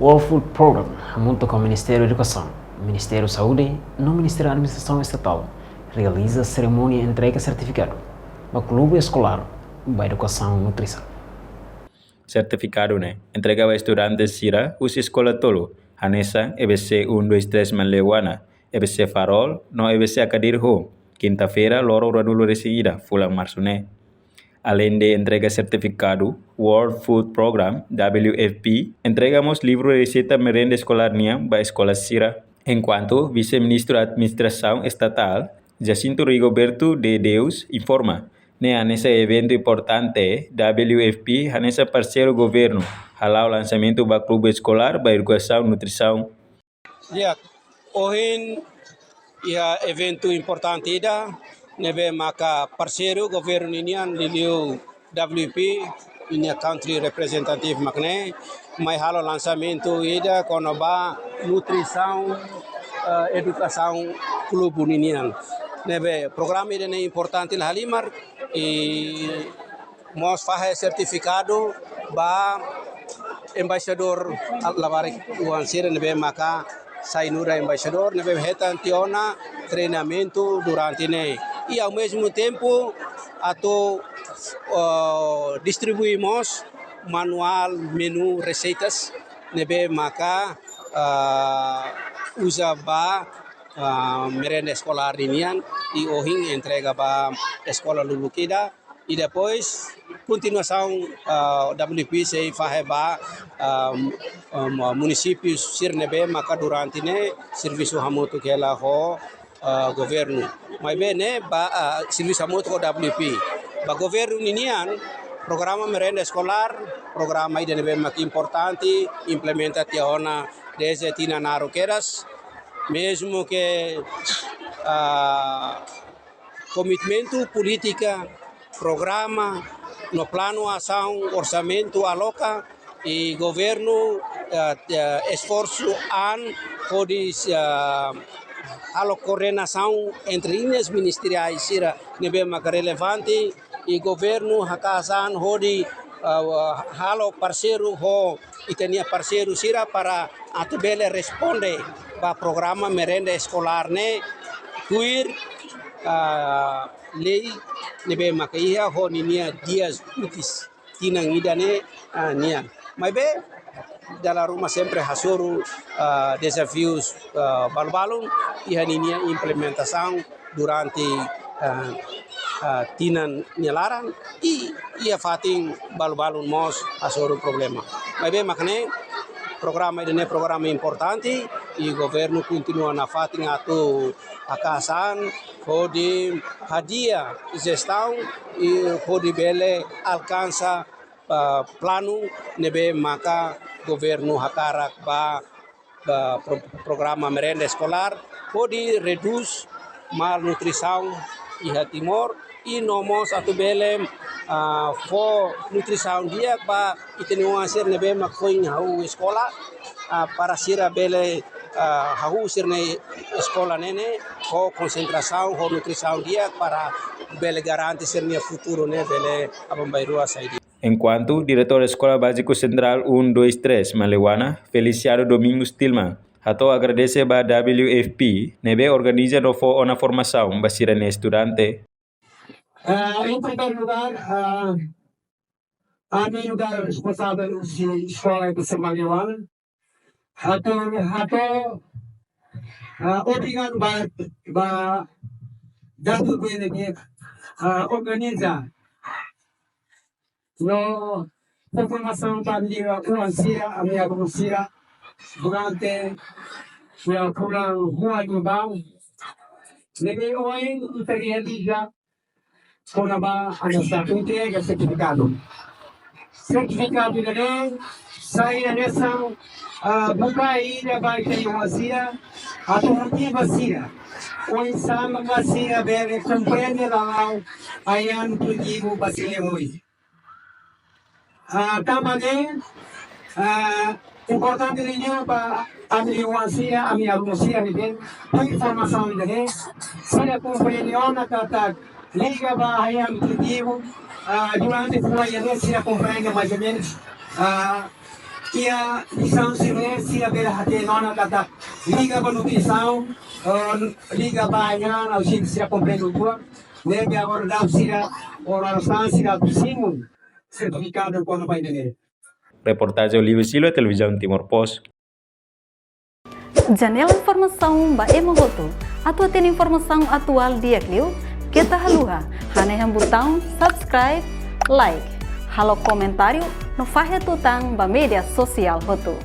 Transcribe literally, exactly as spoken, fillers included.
World Food Program, hamutuk ho Ministériu Edukasaun, Ministériu Saúde no Ministériu Administrasaun Estatál, realiza serimónia entrega sertifikadu ba klube eskolár ba edukasaun nutrisaun. Sertifikadu ne'e entrega ba estudante sira husi eskola tolu, hanesan E B C um, dois, três Manleuana, E B C Farol no E B C Akadir Ho, kinta-feira, loron ruanulu-resin-ida fulan Marsu ne'e. Além de entrega sertifikadu, World Food Program, W F P, entrega mós livru reseita merenda eskolár nian ba eskola sira. Enkuantu Vise-Ministru Administrasaun Estatál, Jacinto Rigoberto de Deus, informa, ne'e hanesan eventu importante, W F P hanesan parseiru governu hala'o lansamentu ba klube eskolár ba edukasaun nutrisaun. Di'ak, ohin iha eventu importante ida, ne'ebé maka parseiru governu ninian, liuliu W F P, ninia country representative mak ne'e, mai halo lansamentu ida kona-ba nutrisaun, eh, edukasaun klube ninian. Ne'ebé programa ida-ne'e importante la halimar, i mós fahe sertifikadu ba embaixadór labarik oan sira ne'ebé maka sai nu'udar embaixadór, ne'ebé hetan tiha ona treinamentu durante ne'e. I ao mesmo tempo atu, oh, distribui mós manuál menu reseitas ne'ebé maka, ah, uza ba, ah, merenda eskolár ninian, i ohin entrega ba eskola lubuk ida. I depois kontinuasaun, ah, W F P sei fahe ba, ah, um, munisípiu sira ne'ebé maka durante ne'e servisu hamutuk hela ho, ah, governu. Maibé ne'e ba, ah, servisu hamutuk ho W F P. Ba governu ninian, programa merenda eskolár, programa ida ne'ebé mak importante, implementa tiha ona dezde tinan naruk kedas, mezmu ke, ah, komitmentu, polítika, programa no planu asaun, orsamentu aloka, i governu, eh, eh, esforsu an hodi, eh, halo koordenasaun entre liñas ministeriais sira ne'ebé maka relevante, i governu haka'as an hodi, eh, halo parseiru ho ita-nia parseiru sira para atu bele responde ba programa merenda eskolár ne'e tuir, ah, lei ne'ebé maka iha ho ninia dias úteis tinan ida ne'e, ah, nian. Maibé dala ruma sempre hasoru, ah, dezafius, ah, balu-balun iha ninia implementasaun durante, ah, ah, tinan nia laran, i iha fatin balu-balun mós hasoru problema. Maibé mak ne'e, programa ida-ne'e programa importante, i governu kontinua nafatin atu haka'as an hodi hadi'a jestaun, i hodi bele alkansa, ah, planu ne'ebé maka governu hakarak ba, ba pro-, programa merenda eskolár, hodi redús malnutrisaun iha Timor, i no mós atu bele, ah, fó nutrisaun di'ak ba ita-nia oan sira ne'ebé mak foin hahú eskola, ah, para sira bele, ah, hahú sira-nia eskola ne'e ho konsentrasaun, ho nutrisaun di'ak para bele garante sira-nia futuru ne'e bele aban-bainrua sai di'ak. Enkuantu Diretór Eskola Báziku Sentrál um, dois, três Manleuana, Feliciano Domingos Tilman, hato'o agradese ba W F P ne'ebé organiza no fó ona formasaun ba sira-nia estudante. Ah, em primeiro lugar, ah, a minha lugar responsável de escola de Manleuana, hato'o, hato'o, ah, obrigadu ba, ba W F P ne'ebé, ah, organiza no fó formasaun ba ami-nia oan sira, ami-nia alunu sira, durante, ya, fulan rua liubá. Ne'ebé ohin ita realiza kona-ba hanesan entrega sertifikadu. Sertifikadu ne'e sai hanesan, ah, bukae ida ba ita-nia oan sira, atu motiva sira. Oinsá maka sira bele komprende lala'ok ai-an nutritivu ba sira oin. Ah, tanba ne'e, ah, importante liu ba ami-nia oan sira, ami-nia alunu sira ne'ebé tuir formasaun ida-ne'e, sira komprende ona katak liga ba ai-an nutritivu, ah, durante fulan ida-ne'e sira komprende mais ou menos, ah, Iha lisaun sira-ne'e sira bele hatene ona katak liga ba nutrisaun, eh, liga ba ai-han, ou seja, sira komprende buat, ne'ebé agora daudaun sira, oras ne'e sira atu simu sertifikadu kona-ba ida-ne'e. Reportajen Olive Silva, Televizaun Timor Post. Janela informasaun ba ema hotu. Atu hatene informasaun atuál di'ak liu, keta haluha hanehan butaun subscribe, like, halo komentáriu no fahe tutan ba média sosiál hotu.